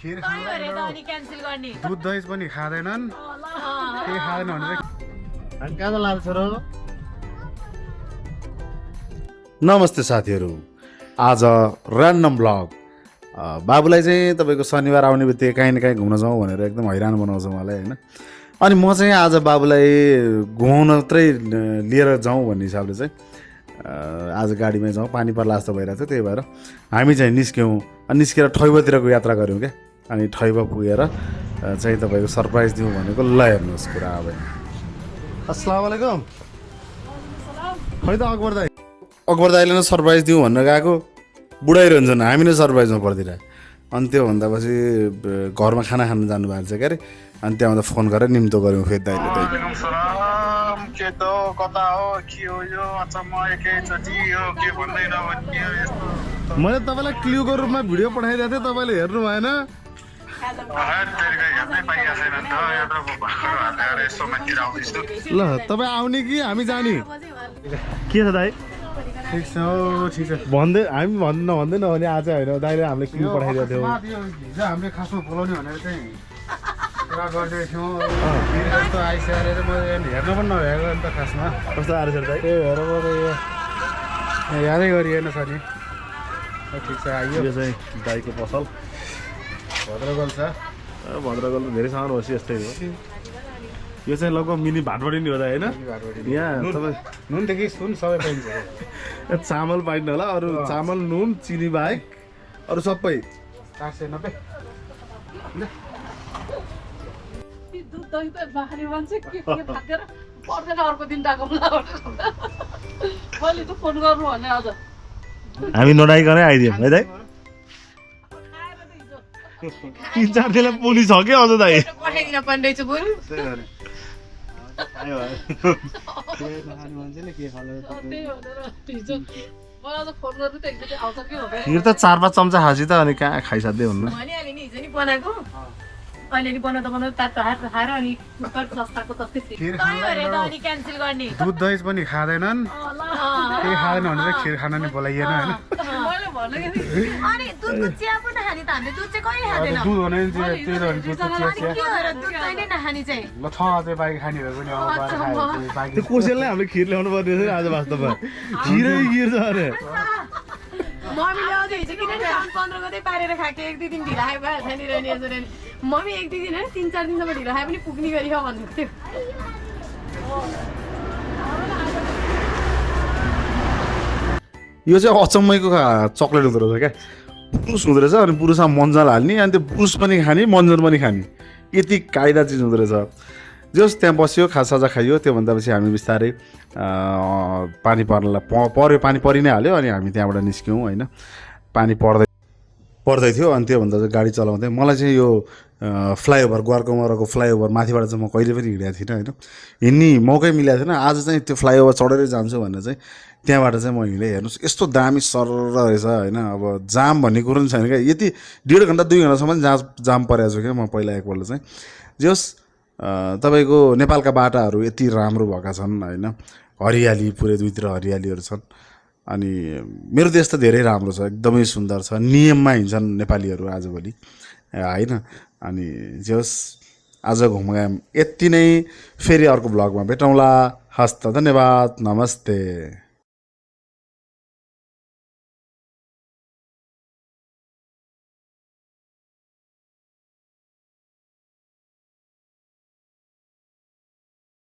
खिर दुध दही पनि खाँदैनन् के खाँदैन भनेर अनि कहाँ लाग्छ र। नमस्ते साथीहरू, आज ऱ्यान्डम ब्लग। बाबुलाई चाहिँ तपाईँको शनिबार आउने बित्तिकै काहीँ न काहीँ घुम्न जाउँ भनेर एकदम हैरान बनाउँछ मलाई होइन। अनि म चाहिँ आज बाबुलाई घुमाउनत्रै लिएर जाउँ भन्ने हिसाबले चाहिँ आज गाडीमै जाउँ, पानी पर्ला जस्तो भइरहेको थियो। त्यही भएर हामी चाहिँ निस्क्यौँ। अनि निस्केर ठैबोतिरको यात्रा गऱ्यौँ क्या। अनि ठैबो पुगेर चाहिँ तपाईँको सरप्राइज दिउँ भनेको। ल हेर्नुहोस् कुरा अब। अस्सलाम वालेकुम। खै त अकबर दाइले नै सरप्राइज दिउँ भनेर गएको, बुढाइरहन्छन्, हामी नै सरप्राइजमा पर्दिरह। अनि त्योभन्दा पछि घरमा खाना खानु जानुभएको छ क्या अरे। अनि त्यहाँबाट फोन गरेर निम्तो गऱ्यौँ फेरि दाइले। मैले तपाईँलाई क्ल्युको रूपमा भिडियो पठाइदिएको थिएँ, तपाईँले हेर्नु भएन। ल तपाईँ आउने कि हामी जाने के छ दाइ? ठिक छ ठिक छ भन्दै हामी भन्दैन भने आज होइन, दाइले हामीले क्ल्यु पठाइदिएको थियो। हिजो हामीले खासमा बोलाउने भनेर चाहिँ कुरा गर्दै थियौँ। कस्तो आइसक्यो अरे, म हेर्न पनि नभएको नि त खासमा। कस्तो आएर छ दाइ? त्यही भएर म यादै गरिएन छ नि। ठिक छ, आइयो। यो चाहिँ दाइको पसल भद्रगोल छ। भद्रगोल त धेरै सामान होस् यस्तै हो। यो चाहिँ लगभग मिनी भाटबडी नि हो त होइन? यहाँ तपाईँ नुनदेखि सुन सबै पाइन्छ। चामल पाइन्न होला, अरू चामल नुन चिनी बाहेक अरू सबै 490। हामी नडाइकनै आइदियौँ है दाइ। 3-4 दिनलाई पुलिस हो कि अझ दाइ? खिर त 4-5 चम्चा खासी त अनि कहाँ खाइसाध्दै हुनु। दुध दही पनि खाँदैनन्, के खाँदैन भनेर खिर खान नि बोलाइएन होइन। कोसेललाई हामीले खिर ल्याउनु पर्ने थियो आज वास्तवमा। खिरै खिर छ अरे। मम्मीले अझै हिजो किन 15 गते पारेर खाके 1-2 दिन ढिला खाए भइहाल्छ नि रहने यसरी। मम्मी 1-2 दिन होइन 3-4 दिनसम्म ढिला खाए पनि पुग्ने गरी हो भन्नु थियो। यो चाहिँ अचम्मैको चक्लेट हुँदो रहेछ क्या। पुरुष हुँदो रहेछ अनि पुरुषमा मन्जल हाल्ने, अनि त्यो पुरुष पनि खाने मन्जर पनि खाने, यति कायदा चिज हुँदो रहेछ। जस त्यहाँ बस्यो, खासाजा खाइयो। त्योभन्दा पछि हामी बिस्तारै पानी पर्यो, पानी परि नै हाल्यो। अनि हामी त्यहाँबाट निस्क्यौँ होइन। पानी पर्दै थियो। अनि त्योभन्दा चाहिँ गाडी चलाउँदै मलाई चाहिँ यो फ्लाइओभर, ग्वारकोमाराको फ्लाइओभर माथिबाट चाहिँ म कहिले पनि हिँडेको थिइनँ होइन। हिँड्ने मौकै मिलेको थिएन। आज चाहिँ त्यो फ्लाइओभर चढेरै जान्छु भनेर चाहिँ त्यहाँबाट चाहिँ म हिँडेँ। हेर्नुहोस् यस्तो दामी सर रहेछ होइन। अब जाम भन्ने कुरो पनि छैन क्या। यति 1.5 घन्टा 2 घन्टासम्म जाम परेको छु क्या म पहिला एकपल्ट चाहिँ। जस तपाईँको नेपालका बाटाहरू यति राम्रो भएका छन् होइन। हरियाली पुरै दुईतिर हरियालीहरू छन्। अनि मेरो देश त धेरै राम्रो छ, एकदमै सुन्दर छ। नियममा हिँड्छन् नेपालीहरू आजभोलि होइन। अनि जस आज घुमघाम यति नै। फेरि अर्को ब्लगमा भेटौँला। हस्त, धन्यवाद, नमस्ते।